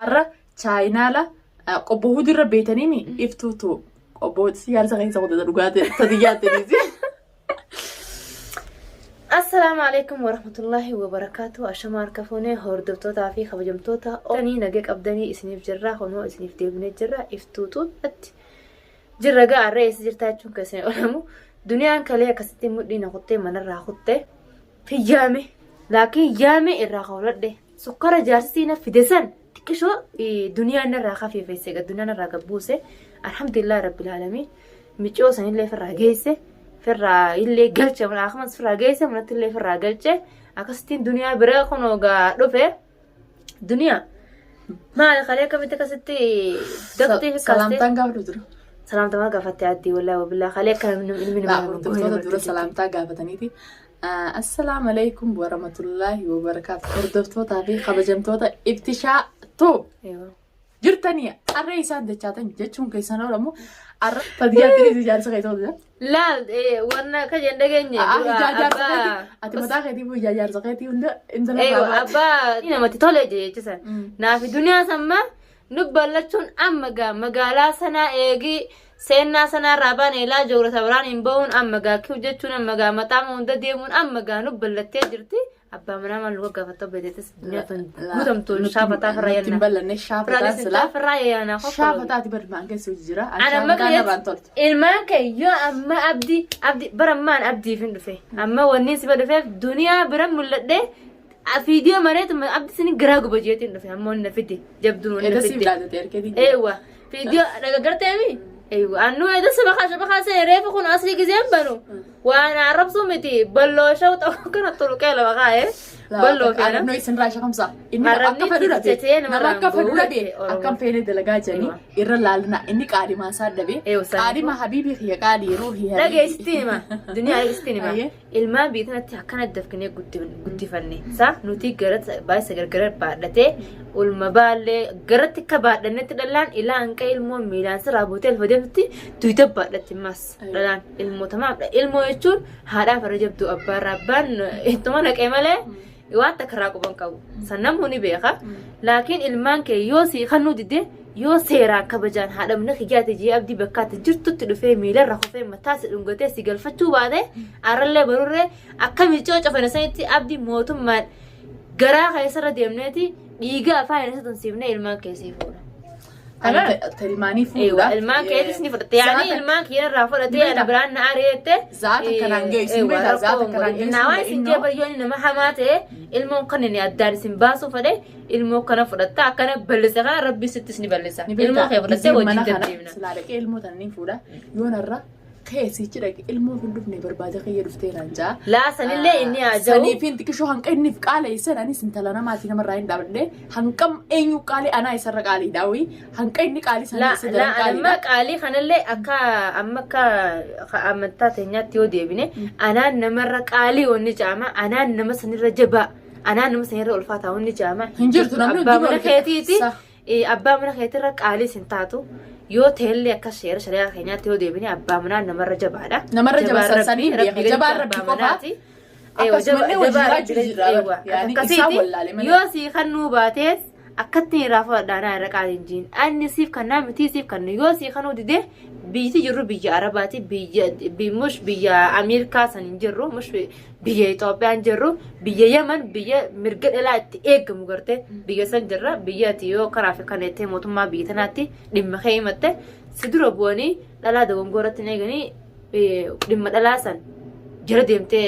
Har'a chaayinaala qobbo hudirra beetaniimi iftuutu qobbo siyaasa keessa qotata dhugaa ta'e tadiyyaataniisi. Assalaamu alaikum warahmatullahi wabarakaatu. Ashama harka fuunee hordoftootaa fi kabajamtoota oolanii naga qabdanii isiniif jirra. Kunoo isiniif deebinee jirra. Iftuutu atti jirra ga'a har'a eessa jirtaa jechuun kan isin olamu. Duniyaan kalee akkasitti mudhii na kuttee manarraa kutte. Hiyyaame laakiin yaame irraa kawladhe. Sukkara jaarsisii na fide san xiqqishoo duniyaan narraa kafiifesse duniyaan narraa gabbuuse. Alhamdulillah rabbil aalamiin. Micoo sanillee firraa geesse. Firraa illee galche mana akkasumas firraa geesse manatti illee firraa galche. Akkasittiin duniyaa bira kunoo gaa dhufe. Duniyaa maali kalee akkamitti akkasitti daqxee fi kaastee. Salaamtaan gaafa dura. Salaamtaa maal gaafatte addii wallaahi wabillaa kalee akka namni ilmi Laa namaa hordoftoota dura salaamtaa gaafataniiti. Assalaamu alaikum warahmatullaahi wabarakaatu. Hordoftootaa fi kabajamtoota iftishaa too jirtanii arree isaan dachaatan jechuun keessan oolamu arra tadiyyaatti ijaarsa keessa ooludha. Laal wanna akka jeen dhageenye dura Ijaarsa keetii abbaa ati mataa keetii fi ijaarsa keetii hunda intala Eewa baabaa. abbaa namatti tole jechisan. Naafi duniyaa samma nu ballachuun amma gaa magaalaa sanaa eegi seennaa sanaa irraa baane ilaa joogra biraan hin bahuun amma gaa kiw jechuun amma gaa mataa hunda deemuun amma gaa nu ballattee jirti. Abbaa manaa maal nu gaggaafatta beetetis duniyaa tun guutamtuun shaafataa firraa Nutti hin yenna. ballanne shaafataan Firaanis silaa. firraa yaanaa kokkolo. Shaafataati barmaan keessa hojii jira. Ana amma Shaafataan narraan toltu. Ilmaan kee yoo amma abdii abdii bara ammaan abdiif hin dhufe amma wanni si dhufeef duniyaa bira mul'adhe fiidiyoo mareetu abdii sini garaa guba jeetiin dhufe amma wanni na fide jabduun wanni na Edasiif fide. dhaadate harkeetiin. Eewa fiidiyoo dhagagarteemi eewa annu eda shabakaa shabakaa see reefu kun asii gizeen banu waan arrabsuu miti balloo shaw ta'u kana toluqee lafa kaa'ee balloo feena. Arrabnoo isin irraa shakamsa. Inni Arrabni akka fedhu dhabe. ciccitee Nama namarraan akka fedhu bu'u dhabe. jette Oromoon. Akkam feene dalagaa jedhanii irra laalina. Inni qaadhimaa isaa dhabe. Eewa, saniifuu. Qaadhima habiibii kiyya qaadhi ruuhii habiibii. Dhageessitti hima. Duniyaa dhageessitti hima. Ayyee. Ilmaan biyya kanatti akkana dafqinee guddifanne. Sa nuti gara baay'isa gargar baadhatee ulma baallee garatti akka baadhannetti dhalaan ilaa hanqa ilmoo miilaan sirraa buutee lafa deemtutti tuyta baadhatti mas dhalaan ilmoo tamaam ilmoo jechuun haadhaa farra jabduu abbaarraa abbaan ittuma naqee malee waan takka irraa quban qabu. San namuu ni beeka. Laakiin ilmaan kee yoo sii kannuu dide yoo seeraan kabajaan haadha mana kiyyaati jee abdii bakkaatti jirtutti dhufee miilarra kufee mataa si dhungatee si galfachuu baate arrallee barurree akka miccoo cofane sanitti abdii mootummaan garaa keessarra deemneeti dhiiga afaan isa tunsiifnee ilmaan kee sii fuudha. Tilmaanii Eewa fuudhuudhaaf. ilmaan keetis ni fudhatte yaani ilmaan kiyya irraa fudhatee ana biraan na ari'ette. Zaata kanaan geessu, ni beektaa? Zaata kanaan geessu, Naa waan isin innoo. jee bayyoo inni nama hamaa ta'e ilmoon kan inni addaan isin baasuu fedhe ilmoo kana fudhatta akkana ballisa kana rabbi sittis ni ballisa. Ni Ilmoo beektaa? kee fudhattee Gizeen wajjin mana kana deddeemna. silaa dhaqee ilmoo tana ni fuudha. Yoo narra keessichi dhaqe ilmoo hin dhufne barbaada kiyya dhuftee naan ja'a. Laa sanillee inni haa jiru. Saniifin xiqishoo hanqa inniif qaaleessan anis intala namaatii namarraa hin dhaabadhe hanqam eenyu qaalii anaa isarra qaalii daawii hanqa inni qaalii La sanii isa la daran amma qaaliidha. qaalii kanallee akka amma akka amantaa teenyaatti yoo deebine anaan namarra qaalii wanni jaama anaan nama sanirra jabaa anaan nama sanirra ulfaataa wanni jaama Hin jirtu namni abbaa hundinuu mana wal qixa. keetiiti Sa. Abbaa mana keetirra qaalii sin taatu yoo ta'ellee akka seera shari'aa keenyaatti yoo deebine abbaa manaa namarra jabaadha. Namarra jaba Jabaan san- saniin rabbii beeka. gaditti Jabaan abbaa rabbii qofa. manaati. Akkasumallee wajjin jiraachuu jira. Eewwa, Yaani akkasiiti. isaan wallaale malee. Yoo sii kannuu baatees akkatti irraa fudhadhaa naa irra qaaliin jiin. Anni siif kannaa mitii siif kannu yoo sii kanuu dide biyyiti jirru biyya Arabaati biyya mush biyya Ameerikaa san hin jirru mush biyya Itoophiyaa hin jirru biyya Yaman biyya mirga dhalaa itti eegamu garte biyya san jirra biyya ati yoo karaa fi kana jettee mootummaa biyya tanaatti dhimma kee himatte si dura bu'anii dhalaa dogongoo irratti hin eeganii dhimma dhalaa san jala deemtee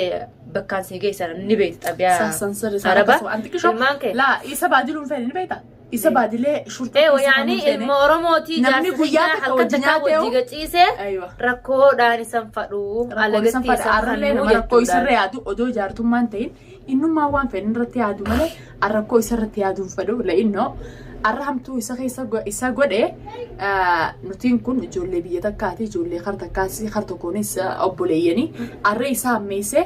bakkaan si geessan ni beekti xabiyaa Sassan sirri sana Araba akkasuma. Anti qishoo ilmaan kee. laa isa baadiluun feene ni beektaa? Isa baadilee shurxii Eewa keessa yaani kan feene. ilma Oromootii Namni jaarsa guyyaa kiyyaa takka halkan wajji takkaa nyaatee wajji gaciisee Aywa. rakkoodhaan isan fadhuu Rakkoon isan alagatti fadha isan arrallee fannuu nama rakkoo isarra jechuudhaan. yaadu odoo jaartummaan ta'in innummaa waan fedhan irratti yaadu malee rakkoo isarratti yaaduu hin fedhu la'innoo arra hamtuu isa keessa isa godhe nutiin kun ijoollee biyya takkaati ijoollee kar takkaas kar tokkoonis obboleeyyanii arra isa hammeessee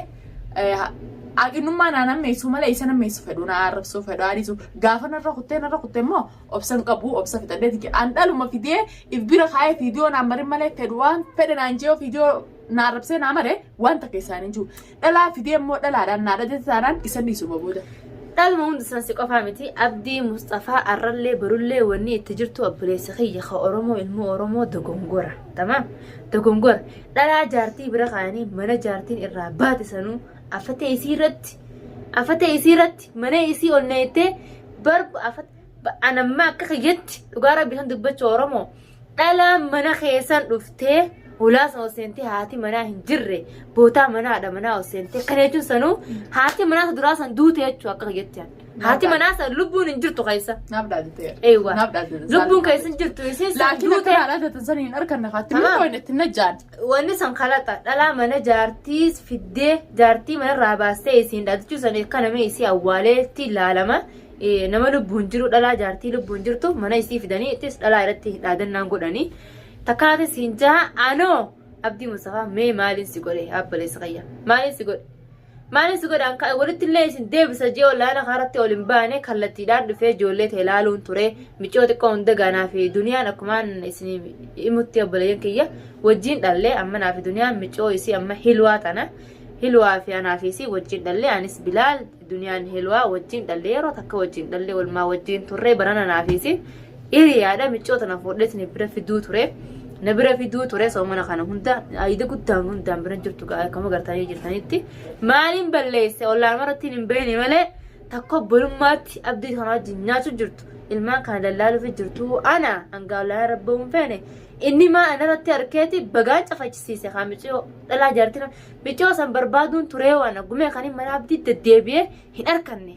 Aqinummaa naa nammeessuu malee isa nammeessu fedhu naa arrabsuu fedhu adiisu gaafa narra kuttee narra kuttee immoo obsa hin qabu obsa fixadhee tike an dhaluma fidee if bira kaayee fiidiyoo naan marin malee fedhu waan fedhe naan jee'oo fiidiyoo naa arrabsee naa mare waan takka isaan hin jiru dhalaa fidee immoo dhalaadhaan naa dhadhate taanaan isa dhiisuma booda. Dhaluma hundi san si qofaa miti. Abdii Musxafaa arrallee borullee wanni itti jirtu obboleessa kiyya ka Oromoo ilmoo Oromoo dogongora. Tamaam dogongora. Dhalaa jaartii bira kaayanii mana jaartiin irraa baate sanuu afatee isii irratti afatee isii irratti mana isii ol neettee bar anamma akka kiyyatti dhugaa rabbi san dubbachuu Oromoo Dhalaan mana keessan dhuftee hulaa sana ol seentee haati manaa hin jirre bootaa manaa haadha manaa ol seentee kana jechuun sanuu haati manaa isa duraa san duute jechuu akka kiyyatti. Haati manaa san lubbuun hin jirtu keessa. Naaf dhaadate. Eewwa. Naaf dhaadate. Lubbuun keessa hin jirtu isiin san Laakiin duute. akka haadha san hin arganne haati Tamaam. milkoo itti najjaan. Wanni san kalaxa dhalaa mana jaartii fiddee jaartii manarraa baastee isiin dhaadachuu san akka nama isii awwaaleetti ilaalama. Nama lubbuun jiru dhalaa jaartii lubbuun jirtu mana isii fidanii ittis dhalaa irratti dhaadannaan godhanii. Takkanaatis siin jaha anoo Abdii Mustafaa mee maaliin si godhe abbaleessa kiyya maaliin si godhe. Maaliin si godhe anka walitti illee isin deebisa jee olaana karatti ol hin baane kallattiidhaan dhufee ijoollee ta'e ilaaluun ture micoo xiqqoo hunda gaanaa fi duniyaan akkumaan isin himutti obboleeyyan kiyya wajjin dhallee amma naa fi duniyaan micoo isii amma hilwaa tana hilwaa fi anaa fi isii wajjin dhallee anis bilaal Duniyaan Helwaa wajjin dhalle yeroo takka wajjin dhalle walmaa wajjin turre barana naa fi isin hiriyaadha miccoo tana fuudhee isin bira fiduu ture na bira fiduu ture soomana kana hunda ayida guddaan hundaan bira jirtu akkama gartanii jirtanitti maaliin balleesse ollaan maratti hin beekne malee takka obbolummaatti abdii kana wajjin nyaachuu jirtu ilmaan kana dallaaluuf jirtu ana hangaa ollaan rabboo hin feene inni maa anarratti harkeeti bagaan cafachisiise kaa miccoo dhalaa jaartii Micoo san barbaaduun turee waan gumee kanin mana abdii deddeebi'ee hin arkanne.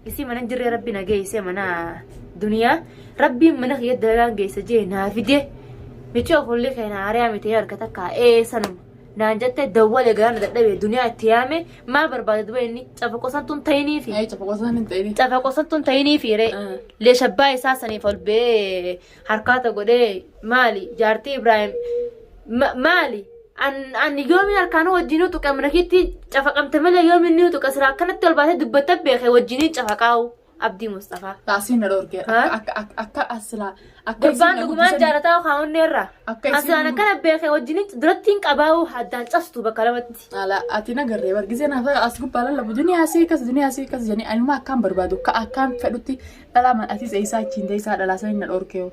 Isii mana hin jirree rabbi na geessee mana duniyaa rabbiin mana kiyya dalagaan geessa jee naa fide. Micoo fuulli kee na haariyaa miti harka takka ee sanuma. Naan jettee dawwale garaa na dadhabe duniyaa itti yaame maal barbaada duba inni cafa qosantuun ta'iniifi. Ee cafa qosan hin ta'ini. Cafa qosantuun ta'iniifi ree. Leeshabbaa isaa saniif ol ba'ee harkaata godhee maali jaartii Ibraahim maali an an yoomiin harkaan wajjinuu tuqe mana keetti cafaqamte malee yoomiin ni tuqe sira akkanatti ol baatee dubbatta beeke wajjiniin cafaqaa'u Abdii Mustafaa. Taasiin na dhorke Ha? akka akka akka asilaa akka Gurbaan isiin na dhugumaan guddisan jaalataa kaa'uun irraa. akka isiin Asilaan akkana beeke wajjiniin duratti hin qabaa'u addaan cabstu bakka lamatti. Ala ati na garree bar gisee naaf as gubbaa lallabu duniyaa asii akkas duniyaa asii akkas jedhanii anuma akkaan barbaadu akka akkaan fedhutti dhalaa man atis eessaa achiin deessaa dhalaa sanii na dhorkee.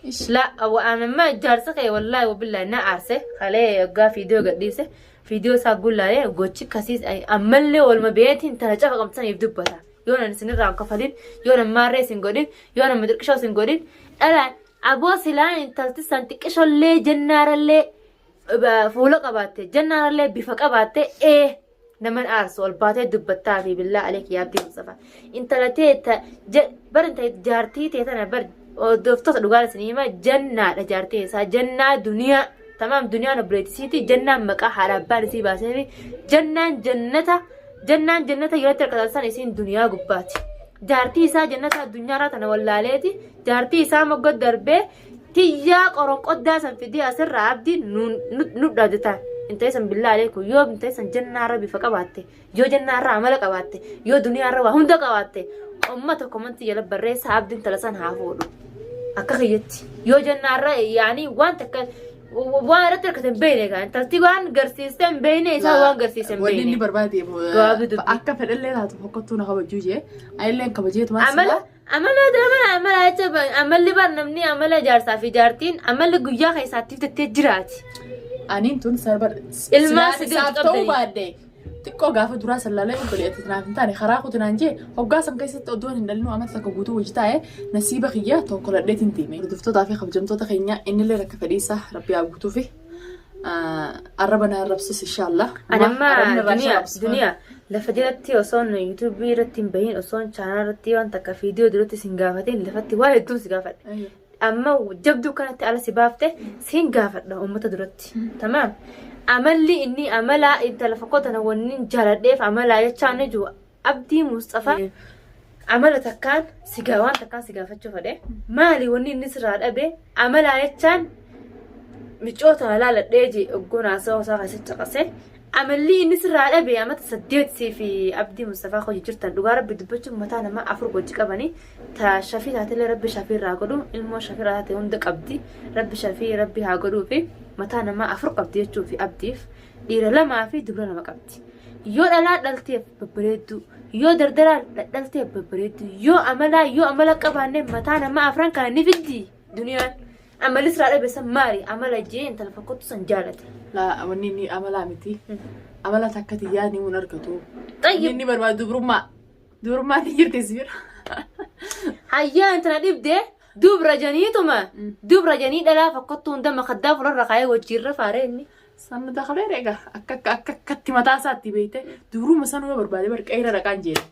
Ish. La anamma jaarsa kee wallaahi wabillaahi na aarse kalee yoggaa fiidiyoo gadhiise fiidiyoo isaa gullaalee gochi kasiis ammallee olma beetiin tana cafa qabsaniif dubbata yoo nan isinirraa hin kafalin yoo nan maarree isin godhin yoo nan mixirqishoo isin godhin dhala aboo silaan intalti san xiqqishollee jennaarallee fuula qabaatte jennaarallee bifa qabaatte ee naman aarsu ol baatee dubbattaa fi billaa aleek yaa abdii mustafa intala tee ta bar intala jaartii tee tana bar hordoftoota dhugaan isin hima jannaadha jaartii isaa jannaa duniyaa tamaam duniyaan obboleettisiiti jannaan maqaa haadha abbaan isii baasee fi jannaan jannata jannaan jannata yerootti harkatan san isiin duniyaa gubbaati jaartii isaa jannata addunyaarraa tana wallaaleeti jaartii isaa mogga darbee Tiyyaa qoronqoddaa san fidee asirraa abdii nu dhaadata. Intala san billaa aleeku yoo intala san jannaarra bifa qabaatte yoo jannaarra amala qabaatte yoo duniyaarra waa hunda qabaatte ummata komantii jala barreessa abdiin intala san haa fuudhu. Akka kiyyatti yoo jannaarra yaanii waan takka waan irratti harkate hin beekne egaa intalti waan garsiiste hin beekne isaa waan garsiise hin Wanni inni beekne. barbaade Gabaabduu dubbii. akka fedhallee taatu fokkattuu na kabajuu jee anillee kabajeetu Amala Amala amala amala jecha amalli bar namni amala jaarsaa fi jaartiin amalli guyyaa keessaatti fitattee jiraati. Aniin tun sarba Ilmaan si isaaf qabdanii. ta'uu baadde xiqqoo gaafa duraa sallaalee obboleetti naaf hin taane karaa kutu naan jee hoggaa san keessatti odoon hin dhalinuu amata takka guutuu hojii taa'e nasiiba kiyya tokko ladheetiin deeme. Hordoftootaa fi kabajamtoota keenya innillee rakka fedhiisaa rabbi haa guutuufi. Arraba na arrabsus inshaallah. Anamma duniyaa duniyaa lafa jalatti osoon yuutuubii irratti hin bahin osoon chaanaa irratti waan takka viidiyoo duratti sin gaafatin lafatti waa hedduun si gaafadhe. Amma jabduu kanatti ala si baafte sin gaafadha uummata duratti. Tamaam. Amalli inni amala intala fakkoo tana wanni jaaladheef amalaa jechaan ni jiru. Abdii Musxafaa amala takkaan si gaa waan takkaan si gaafachuu fedhe maali wanni inni sirraa dhabe amalaa jechaan micoo tana laaladhee jee oggoon haasawaa isaa keessatti caqase amalli inni sirraa dhabe amata 8 sii fi Abdii Musxafaa hojii jirtan dhugaa rabbi dubbachuun mataa namaa 4 hojii qabanii ta shafii taatellee rabbi shafii irraa godhu ilmoo shafii irraa taate hunda qabdi rabbi shafii rabbi haa godhuu fi mataa namaa 4 qabdi jechuu fi abdiif dhiira 2 fi dubra 2 qabdi. Yoo dhalaa dhalteef babbareedduu, yoo dardaraa dhalteef babbareedduu, yoo amalaa yoo amala qabaanne mataa namaa afran kana ni fiddi duniyaan. Amalli siraa dhabe san maali? Amala jee intala fokkottu san jaalate. Laa wanni inni amalaa miti. Amala takka tiyyaa ni mun argatu. Xayyib. Inni barbaadu dubrummaa. Dubrummaa ni jirti si bira. Hayyaa intala dhibdee dubra janiituma dubra janii dhalaa fokkottuu hunda makaddaa fularra kaayee wajjiirra faaree inni. Sanna dakalee egaa akka akka akka akkatti mataa isaatti beekte dubrumma sanuu yoo barbaade bar qeera dhaqaan jeera.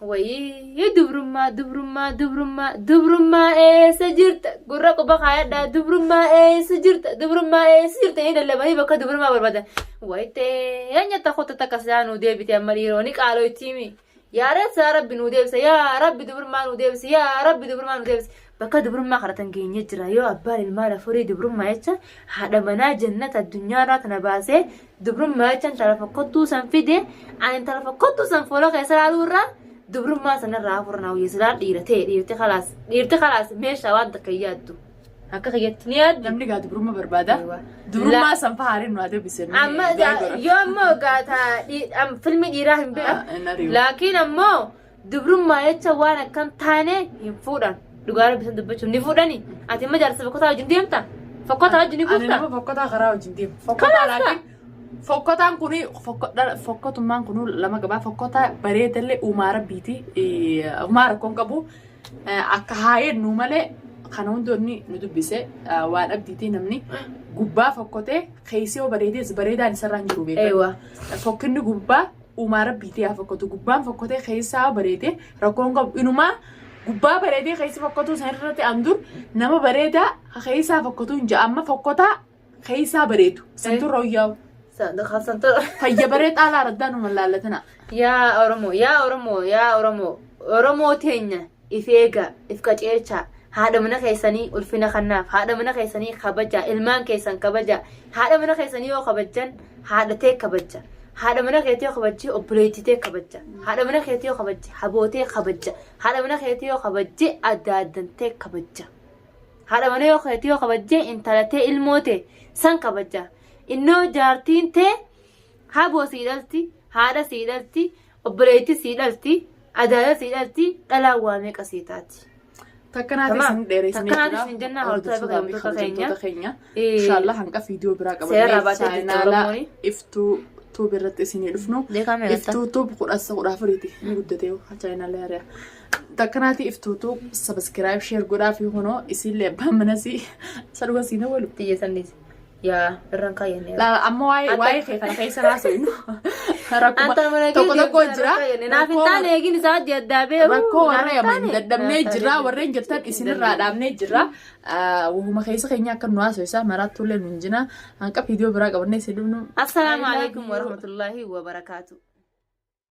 Wayii dubrummaa dubrummaa dubrummaa dubrummaa eessa jirta gurra quba kaayadhaa dubrummaa eessa jirta dubrummaa eessa jirta inni lallabanii bakka dubrummaa barbaadan wayitee eenyata kota takka silaa nuu deebite amma dhiirooni qaaloo ittiimi yaa reessa rabbi nuu deebisa yaa rabbi dubrummaa nuu deebisi yaa rabbi dubrummaa nuu deebisi bakka dubrummaa kadhatan geenye jira yoo abbaan ilmaan afurii dubrummaa jecha haadha manaa jannata addunyaarraa tana baasee Dubrummaa jecha intala fokkottuu san fide ani intala fokkottuu san fuula keessa ilaaluu irraa dubrummaa sanarraa hafuura naa wayya silaa dhiira ta'e dhiirti kalaas dhiirti kalaas meeshaa waan takka hin yaaddu akka kiyyatti ni yaaddu. Namni gaa dubrummaa barbaada. Eewa. Dubrummaa san fa'a haariin nu adeemsise. Amma yoo ammoo gaata filmi dhiiraa hin beeku. Laakiin ammoo Dubrummaa jecha waan akkan taane hin fuudhan. Dhugaa rabbi san dubbachuun ni fuudhani. Ati imma jaarsa fokkotaa wajjin deemta? Fokkotaa wajjin ni Ani kuufta? nama fokkotaa karaa wajjin deemu. Fokkotaa Kalaas laakiin fokkotaan kuni fokkotummaan kunu lama qabaa. Fokkotaa bareedallee uumaa rabbiiti. Uumaa rakkoon qabu. Akka haayeen nu malee kana hundoonni nu dubbise waan abdiitii namni gubbaa fokkotee keessi yoo bareedees bareedaan isarraa hin jiru beekan. Eewa. Fokkinni gubbaa Uumaa rabbiitii haa fokkotu gubbaan fokkotee keessaa bareedee rakkoon qabu inumaa gubbaa bareedee keessi fokkotuu san irratti an dur nama bareedaa keessaa fokkotuu hin ja'a amma fokkotaa keessaa bareedu santu rooyyaa'u fayya baree xaalaa raddaa numa laallatina. Yaa Oromoo, yaa Oromoo, yaa Oromoo, Oromoo teenya if eegaa, if qaceelchaa, haadha mana keessanii ulfina kannaaf, haadha mana keessanii kabajaa, ilmaan keessan kabajaa, haadha mana keessanii yoo kabajjan haadha tee kabajja. Haadha mana keetii yoo kabajje obboleettii tee kabajja. Haadha mana keetii yoo kabajje habootee kabajja. Haadha mana keetii yoo kabajje adda addan tee kabajja. Haadha mana yoo keetii yoo kabajje intala tee ilmoo tee san kabajja. Innoo jaartiin tee haboo sii dhalti, haadha sii dhalti, obboleettii sii dhalti, adaada sii dhalti, dhalaan waa meeqa sii taati. Takkanaati Tamaam. isin dheeressinee Takkanaati jira. isin jennaa hordoftoota Hordoftoota fi keenya. kabajamtoota keenya. Eh, Inshaallah hanqa viidiyoo biraa Seerraa qabannee baatee jirti chaayinaala Oromooni. iftuu tuub irratti isinii dhufnu. Beekaa meeqa Iftuu tuub 14ti ni guddatee chaayinaala hariyaa. Takkanaati iftuu tuub sabiskiraayib sheer godhaa fi kunoo isinlee abbaan manasii isa dhuga siin awwalu. Xiyya sanniis. Yaa irraan kaayyannee. Laala amma waa'ee waa'ee kee kana keessa haasofnu. Rakkuma Anta mana tokko tokko jira. Naaf hin taane eegin isaa hojii addaa beeku. Rakkoo warra yaman dadhabnee jirra warreen jirtan isinirraa dhaabnee jirra. Wahuma keessa keenya akka nu haasofisa maraattuullee nu hin jina. Hanqa viidiyoo biraa qabannee isin dhufnu. Assalaamu alaikum warahmatullahi wabarakaatu.